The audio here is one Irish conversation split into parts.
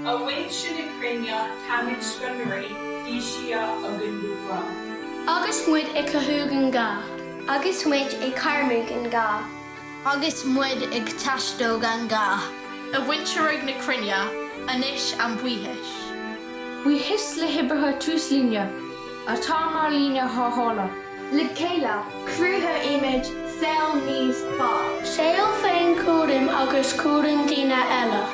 A mhuintir na cruinne, táimid scanraithe, díothaithe againn do ghrá. Agus muid ag cothú gan ghá. Agus muid ag carmú gan ghá. Agus muid ag taisteal gan ghá. A mhuintir na cruinne, anois am buíochais. Buíochas le hoibrithe túslíne atá mar líne tharrthála. Le chéile, cruthóimid saol níos fearr. Saol féinchúraim agus cúram daoine eile.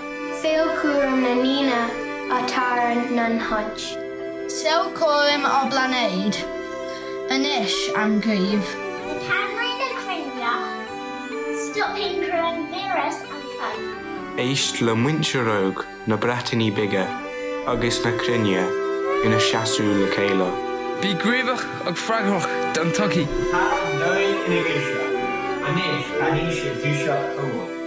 Saol cúram na ndaoine atá ar ngannchuid. Saol cúram ár bpláinéad. Anois, am gnímh. Le cadhnraí na cruinne, stopfaidh coróinvíreas an plague. Éist le muintir óg na Breataine Bige agus na cruinne ina seasamh le chéile. Bí gníomhach ach freagrach don tsochaí. Tá an domhan ina ghaoisle. Anois caithfidh sibh dúiseacht chomh maith.